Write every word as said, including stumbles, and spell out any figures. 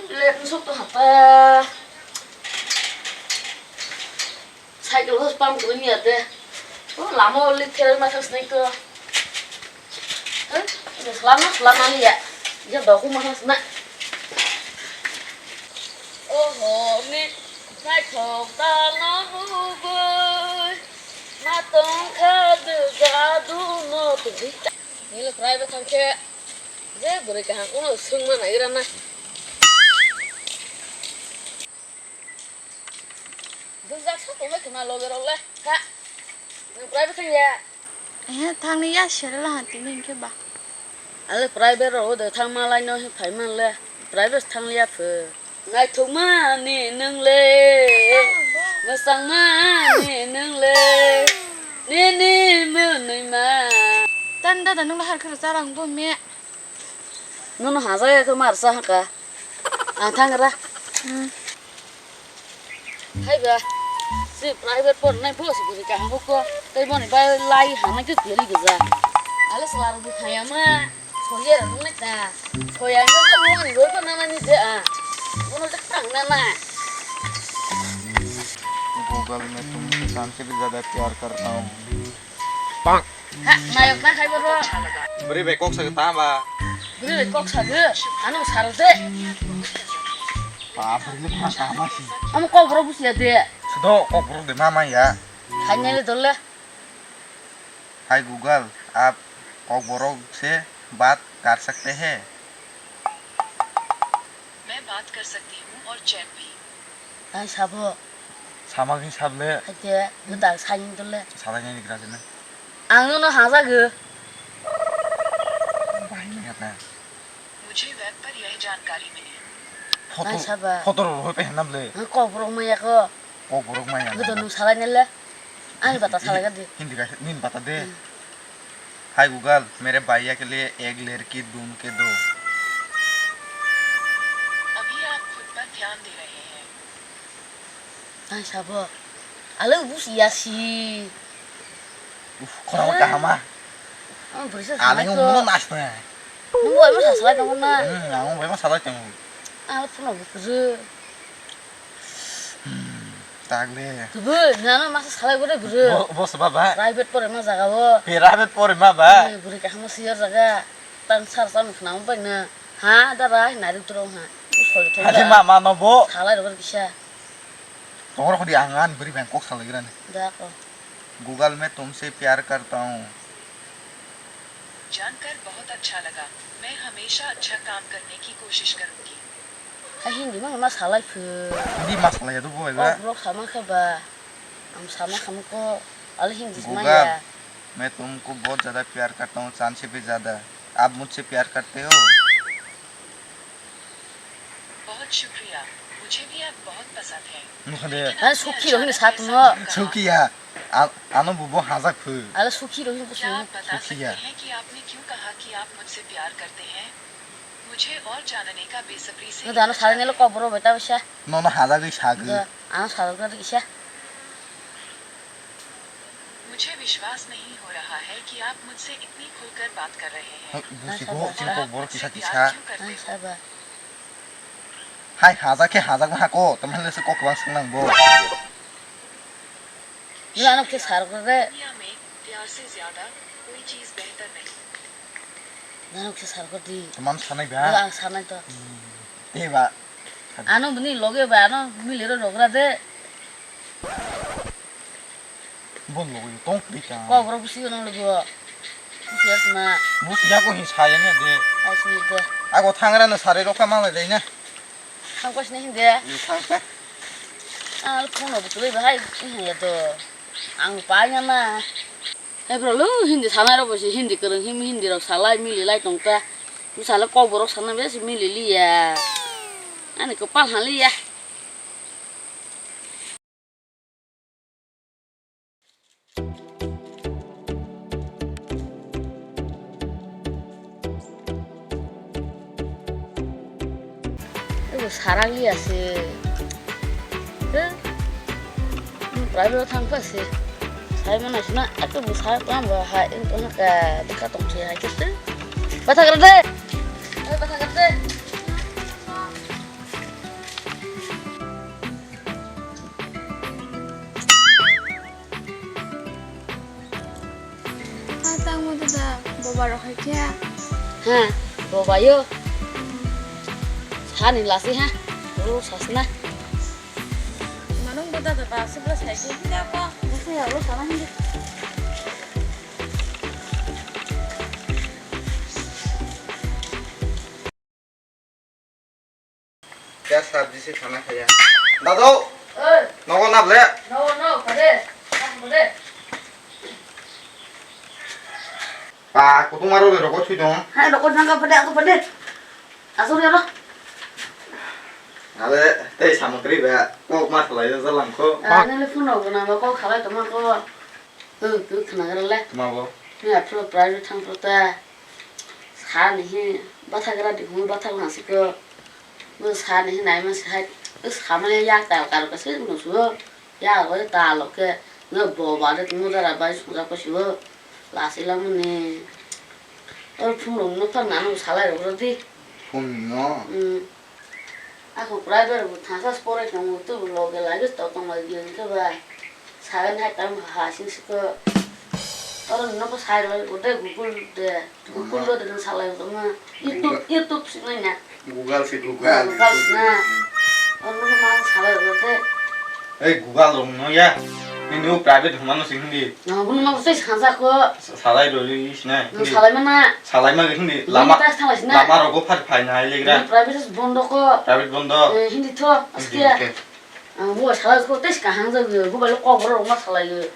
Le, kusuk to hata. Cycle hos pam kuni ya de. O lama oli thel ma thas nai to. Eh, lama, lama ni ya. Ya doku ma thas na. Oho, ni naithok ta no hugoi. Ma tong kha de jadu no to. Ni le private thang khe. Je bwrwi kaham, uno swngma naigra na. Dujak sa tongma khna loge rok le. Ha. Nwng private thang ya. Eh, thangni ya sere la hanti ni hwnkhe ba. Ale private rok de thangma lai no phaima le. Private thang ya phe. Naithokmani nwng le, mwchangmani nwng le, nini mwnwima. Tan dada nwng lahar khoro charang bo me. Nono haja ya khe mar sa haka. Ang thang ra. Hmm. Hai ba, si private por nai bo si buri kaham ko. Tai boni bai lai hana ke teri geza. Ale selar bu khaya ma. Soya rang nai ta. Soya ngai ko mo ni roi ko nana ni de a. Bono jak tang nana. Google, मैं तुमसे चांद से भी ज्यादा प्यार करता हूँ। Ha, nayok na khai boro. Bwrwi bai kok sa ta ba. Bwrwi bai kok sa de. Ano sar de. Ba, bwrwi le ma ta ma si. Amo kok boro busia de. Sudo kok boro de ma ma ya. Khai nai le dole. हाय गूगल, आप कॉकबोरोक से बात कर सकते हैं? मैं बात कर सकती हूँ और चैट भी। Ang sabo. Sama khe sable. Haite, gwdang saini dole. Salai nai ni gra jene. Ang nono hajago. Bahai ni hata. मुझे वेब पर यह जानकारी मिली। Photo, Ang saba. Photo rok rohoi pe henam le. Ang kok borok maya ko. Kok borok maya. Godo nung salai nele. Ang bata salai gadi. Hindi ka, nin bata de. Hmm. हाय गूगल, मेरे भैया के लिए एक लड़की ढूंढ के दो। अभी आप खुद पर ध्यान दे रहे हैं। Ang sabo. Alo bus ya si. Uf, khorang kahama. Ang bwrwi sa. Aleng salai ko. Mo nas na. Nung bai ma sa salai tongo na. Hmm, ang bai ma salai tongo. Ang phone bo kwrwi. Hmm, tagle. Tubui, nana masa salai gore bwrwi. Bo, bo sa baba. Private pore ma jaga bo. Private pore ma ba. Eh, bwrwi kahama siyar jaga. Tang sar sam khna mo bai na. Ha, da bai, nari turo ha. Soi thong. Hadi da. Ma, ma no bo. Salai rok kisa. Tongor khodi ang ani bwrwi bang kok salai grani. Da ko. Google, मैं तुमसे प्यार करता हूँ। जानकर बहुत अच्छा लगा। मैं हमेशा अच्छा काम करने की कोशिश करूंगी। Hai Hindi ma ma salai phu. Hindi ma salai ya tu boy ba. Oh, bro, sama khe ba. Ang sama khamu ko. Ale Hindi ma Google, ya। मैं तुमको बहुत ज्यादा प्यार करता हूँ, चांद से भी ज्यादा। आप मुझसे प्यार करते हो? बहुत शुक्रिया, मुझे भी आप बहुत पसंद हैं। Nukha de. Lekin आपने अचानक ऐसा क्यों कर दिया? Hai, sukhi rohini sa tongmo. Sukhi ya. A-, ano bo bo hajak phu. Ale sukhi rohini ko sukhi ya. क्या आप बता सकते हैं कि आपने क्यों कहा कि आप मुझसे प्यार करते हैं? मुझे और जानने का बेसब्री से इंतजार था। No dano sari nelo kok boro beta bisa. Nono hajagwi sagwi. Da, ano sari kisa. मुझे विश्वास नहीं हो रहा है कि आप मुझसे इतनी खुलकर बात कर रहे हैं। Busi bo, chini kok boro kisa kisa. Ang saba. Hai, hajak khe hajak ma hako, tamani lese kok bang swngnang bo. Nila ano khe sar kore. दुनिया में प्यार से ज्यादा कोई चीज बेहतर नहीं। Nano khe sar kore di. Tamani sanai ba? Ang sanai to. Hmm, te ba. Ano bini loge ba, ano mili ro rogra de. Bon loge tong kri ka. Kok boro busi no logo. Busi ya ma. Busi ya ko hi saya ni de. Asni de. Ako thangra na sare rokha malai dai na. Thang ko sini hinde. Ni thang ka. Al phone bu tuli bahai hi ya to. Ang pa nya ma. Hai bro, lo Hindi sanai rok bo se Hindi kwrwng, Hindi rok salai mili lai tong ta. Bwsalo kok borok sana besi mili liya. Ani kwpal ha liya. Ebo sarak liya se. He? Private thang kha se. Sai mana sina, aku bu sarak tang ba hai, eng tong ka, deka tong se hai khe se. Batha kar de. Oi, batha kar de. Ha, bo bayo. Sani lasi ha. Ro sasna. Manung bo dada ba, subra sai ko. Hindi ako. Hindi ako, sana hindi. Kya sabji se khana khaya? Dado! Oi! Nogo nable? Nogo, no, kare. Nable? Pa, kutung maro le rogo thui dong. Hai, rogo nang ka pade, ako pade. Asuri ro. Ale, tei samagri ba, kok ma salai ja langkho. Ah, nang le phone rogo nang ko khalai tongma ko. Oi, oi, khwnagrale. Tma bo? Ni aphuru private thang phuru ta. Sa ni hi, bathagra di hwnwi bathak nang si ko. Bo sa ni hi nai ma si hai. Bo sa mani yak tal kar ka si no su. Ya ko ta lo ke. No bo ba de tmu dara bai su ja ko su. La si la mani. Ol phung rok no phar nang salai rok di. Phung no? Hmm. Ako private bo thangsa se porai tongo, tei bo loge lagis tok tong lai giyang khe ba. Sagan hai tam ha sing siko. Oro no ko sai lo ko de Google de. Google do de salai ko ma. YouTube, YouTube sinai na. Google se Google. Google sina. Oro no ma salai ko de. Ei Google rong no ya. Ni no private homa no sing di. No, bunu ma sai sansa ko. Salai roli sinai. No salai mana? Salai ma hindi. Lama, lama rogo phar phai na legra. Private bondo ko. Private bondo. Eh, hindi tho. Aske. Ang bo salai ko tes kahang ja bo ba kok ro ma salai.